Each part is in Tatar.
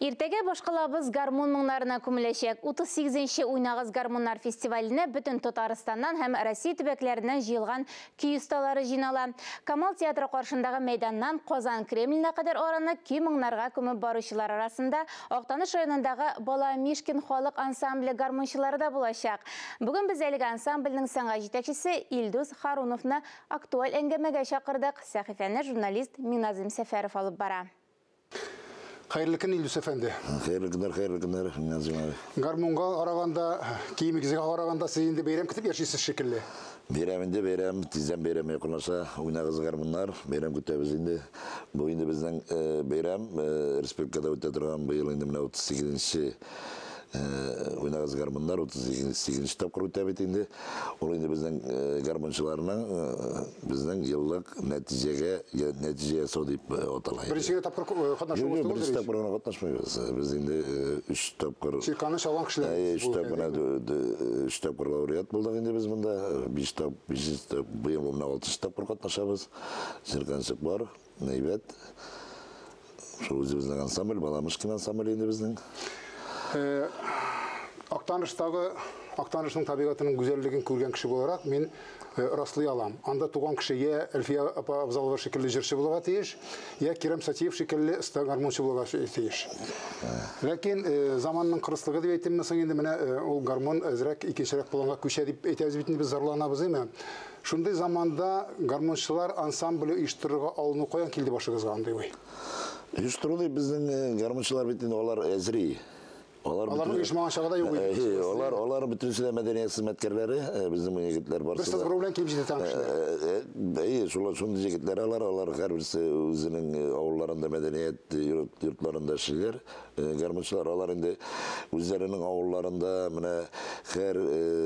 Иртәгә башкалабыз гармун моңнарына күмеләчәк. 38-нче Уйнагыз гармуннар фестиваленә бөтен Татарстаннан һәм Россия төбәкләреннән җыелган көй осталары җыйнала. Камал театры каршындагы мәйданнан Казан Кремленә кадәр араны көй моңнарга күмеп баручылар арасында Актаныш районындагы Баламишкин халык ансамбле гармунчылары да булачак. Бүген без әлеге ансамбльнең сәнгать җитәкчесе Илдус Харуновны актуаль әңгәмәгә чакырдык. Сәхифәне журналист Миназым Сәфәров алып бара. Хәерле көн, Илдус әфәнде. Хәерле көннәр, хәерле көннәр, Миназым абый. Гармунга караганда, киемегезгә караганда сез инде бәйрәм көтеп яшисез шикелле. Бәйрәм инде, бәйрәм, тиздән бәйрәм якынлаша. Уйнагыз гармуннар, бәйрәм көтәбез инде. Бу инде безнең бәйрәм, республикада үтә торган быел инде менә 38-нче уйнагыз гармуннар 38-нче тапкыр үтә бит инде. Ул инде безнең гармунчыларның безнең еллык нәтиҗәгә нәтиҗә ясау дип атала. Беренче генә тапкыр катнашуыбыз түгел. Беренче тапкыр гына катнашмыйбыз. Без инде 3 тапкыр. Чирканы чалган кешеләр. 3 тапкыр, 3 тапкыр лауреат булдык инде без монда. 5 тап, 5 тап, быел менә 6 тапкыр катнашабыз. Чирканчык бар, әйбәт. Шул үзебезнең ансамбль, Баламышкин ансамбле инде безнең. Актаныштагы Актанышның табигатының гүзәллеген күргән кеше буларак мин раслый алам. Анда туган кеше я Әлфия апа Абзалова шикелле җырчы булырга тиеш, я Кирам Сатиев шикелле оста гармунчы булырга тиеш. Ләкин заманның кырыслыгы дип әйтимме соң инде, менә ул гармун әзрәк икенчерәк планга күчә дип әйтәбез бит инде, без зарланабыз, әйме? Шундый заманда гармунчылар ансамбле оештырырга алыну каян килде башыгызга андый уй? Оештыру дип безнең гармунчылар бит инде алар әзри. Аларның оешмаган чагы да юк иде. Алар бөтенесе дә мәдәният хезмәткәрләре, безнең егетләр барысы. Бер сызгыру белән килеп җитә тагын кешеләр. Әйе, шулар шундый егетләр алар, алар һәрберсе үзенең авылларында мәдәният йортларында эшлиләр. Гармунчылар алар инде үзләренең авылларында менә һәр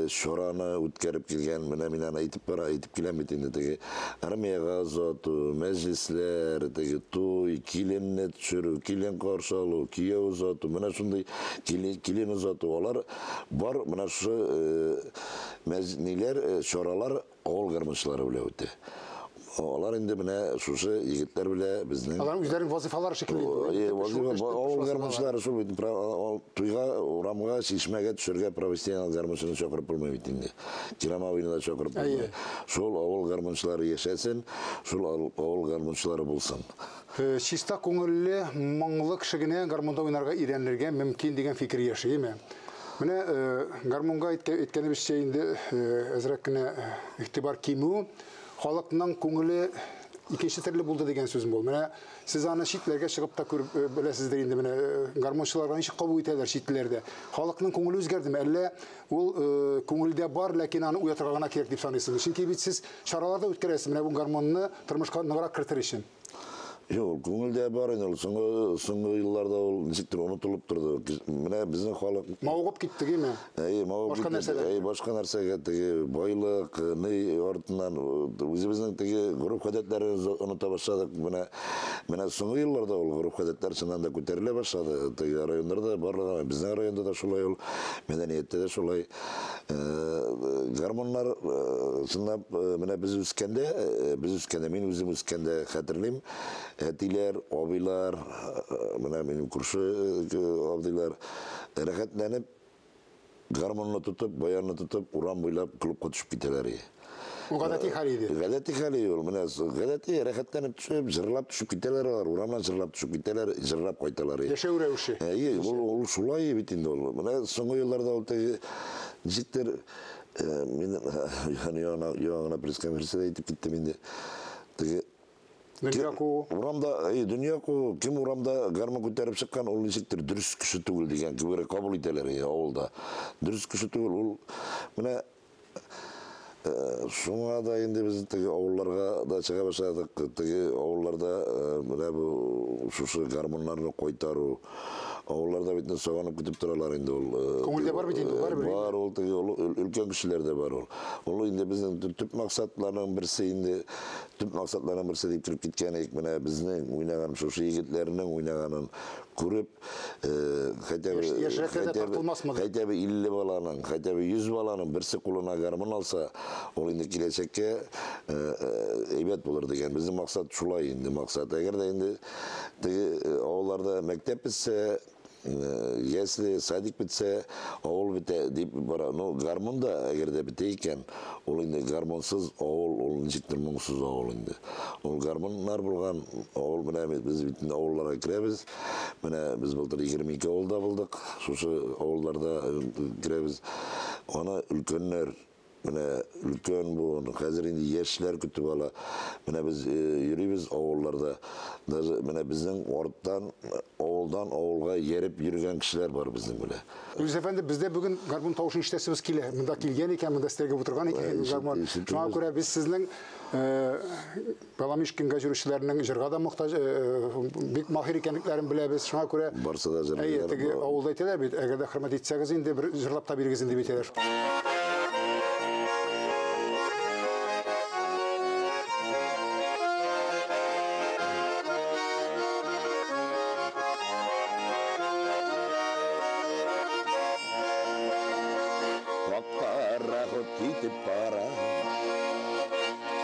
чараны үткәреп килгән, менә мин аны әйтеп бара, әйтеп киләм бит инде теге армиягә озату, мәҗлесләр, теге туй, киленне төшерү, килен каршы алу, кияү озату, менә шундый килен озату, алар бар менә шушы ниләр, чаралар авыл гармунчылары белән үтә. Алар инде менә шушы егетләр белән безнең. Алар үзләренең вазифалары шикелле. Вазифа, авыл гармунчылары шул бит, туйга, урамга, чишмәгә төшергә профессионал гармунчыны чакырып булмый бит инде. Кирам абыйны да чакырып булмый. Шул авыл гармунчылары яшәсен, шул авыл гармунчылары булсын. Чиста күңелле, моңлы кеше генә гармунда уйнарга өйрәнергә мөмкин дигән фикер яши, әйеме? Менә гармунга әйткәнебезчә инде әзрәк кенә игътибар кимү, халыкның күңеле икенче төрле булды дигән сүз бул. Менә сез аны читләргә чыгып та күреп беләсездер инде, менә гармунчыларга ничек кабул итәләр читләрдә. Халыкның күңеле үзгәрдеме? Әллә ул күңелдә бар, ләкин аны уятырга гына кирәк дип саныйсызмы? Чөнки бит сез чараларда үткәрәсез, менә бу гармунны тормышка ныграк кертер өчен. Юк, күңелдә бар инде ул. Соңгы елларда ул ничектер онытылып торды. Менә безнең халык мавыгып китте, димме? Әйе, мавыгып китте. Әйе, башка нәрсәгә теге байлык, ни артыннан үзебезнең теге гореф-гадәтләрне оныта башладык. Менә соңгы елларда ул гореф-гадәтләр чыннан да күтәрелә башлады. Теге районнарда барлыгы, безнең районда да шулай ул, мәдәнияттә дә шулай. Гармуннар чынлап менә без үскәндә, без үскәндә, мин үзем үскәндә хәтерлим. Әтиләр, абыйлар, менә минем күрше абыйлар рәхәтләнеп гармунны тотып, баянны тотып, урам буйлап клубка төшеп китәләр иде. Ул гадәти хәл иде. Гадәти хәл иде ул. Менә гадәти рәхәтләнеп төшеп, җырлап төшеп китәләр алар, урамнан җырлап төшеп китәләр, җырлап кайталар иде. Яшәү рәвеше. Әйе, ул шулай бит инде ул. Менә соңгы елларда ул теге ничектер мин яңа гына пресс-конференциядә әйтеп киттем инде. Теге дөнья куу. Урамда, әй, дөнья куу, кем урамда гармун күтәреп чыккан, ул ничектер дөрес кеше түгел дигән кебек кабул итәләр авылда. Дөрес кеше түгел, ул менә шуңа да инде без теге авылларга да чыга башладык. Теге авылларда менә бу шушы гармуннарны кайтару. Авылларда бит инде сагынып көтеп торалар инде ул. Күңелдә бар бит инде, барыбер. Бар ул, теге өлкән кешеләрдә бар ул. Ул инде безнең төп максатларның берсе инде, төп максатларның берсе дип кереп киткән идек. Менә безнең уйнаган шушы егетләрнең уйнаганын күреп, хотя бы, Яшьрәкләр дә тартылмасмы? хотя бы 50 баланың, хотя бы 100 баланың берсе кулына гармун алса, ул инде киләчәккә әйбәт булыр дигән. Безнең максат шулай инде, максат. Әгәр дә инде теге авылларда мәктәп бетсә, Ясле, садик бетсә, авыл бетә дип бара. Ну, гармун да әгәр дә бетә икән, ул инде гармунсыз авыл, ул ничектер моңсыз авыл инде. Ул гармуннар булган авыл, менә без бит инде авылларга керәбез. Менә без былтыр 22 авылда булдык. Шушы авылларда керәбез. Аны өлкәннәр, менә өлкән буын, хәзер инде яшьләр көтеп ала. Менә без йөрибез авылларда. Даже менә безнең арттан, авылдан авылга йөреп йөргән кешеләр бар безнең белән. Илдус әфәнде, бездә бүген гармун тавышын ишетәсебез килә. Монда килгән икән, монда сезләргә утырган икән гармун. Шуңа күрә без сезнең Баламишкинга йөрүчеләрнең җырга да мохтаҗ, бик маһир икәнлекләрен беләбез. Шуңа күрә Барсы да җырлыйлар. Әйе, теге авылда әйтәләр бит, әгәр дә хөрмәт итсәгез инде, бер җырлап та бирегез инде дип әйтәләр. Пароход китеп бара,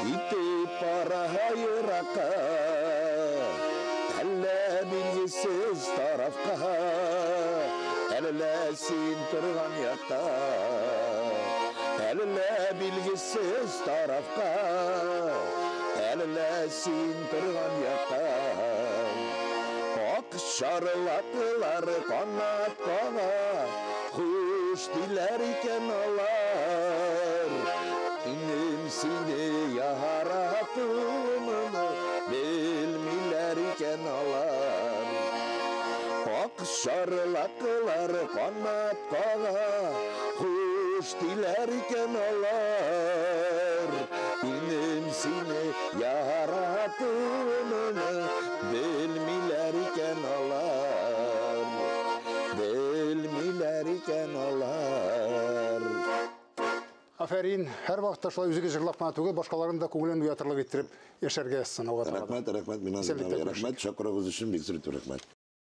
китеп бара еракка, әллә билгесез тарафка, әллә син торган якка, әллә билгесез тарафка, әллә син торган якка. Ак чарлаклар канат кага, хуш диләр икән алар. Минем сине яратуымны белмиләр икән алар. Ак чарлаклар канат кага, хуш диләр икән алар. Минем сине яратуымны белмиләр икән алар. Белмиләр икән алар. Афәрин, һәр вакытта шулай үзегез җырлап кына түгел, башкаларның да күңелен уятырлык иттереп яшәргә язсын Алла Тәгалә. Рәхмәт, рәхмәт, миңа Исәнлектә рәхмәт, чакыруыгыз өчен бик зур рәхмәт.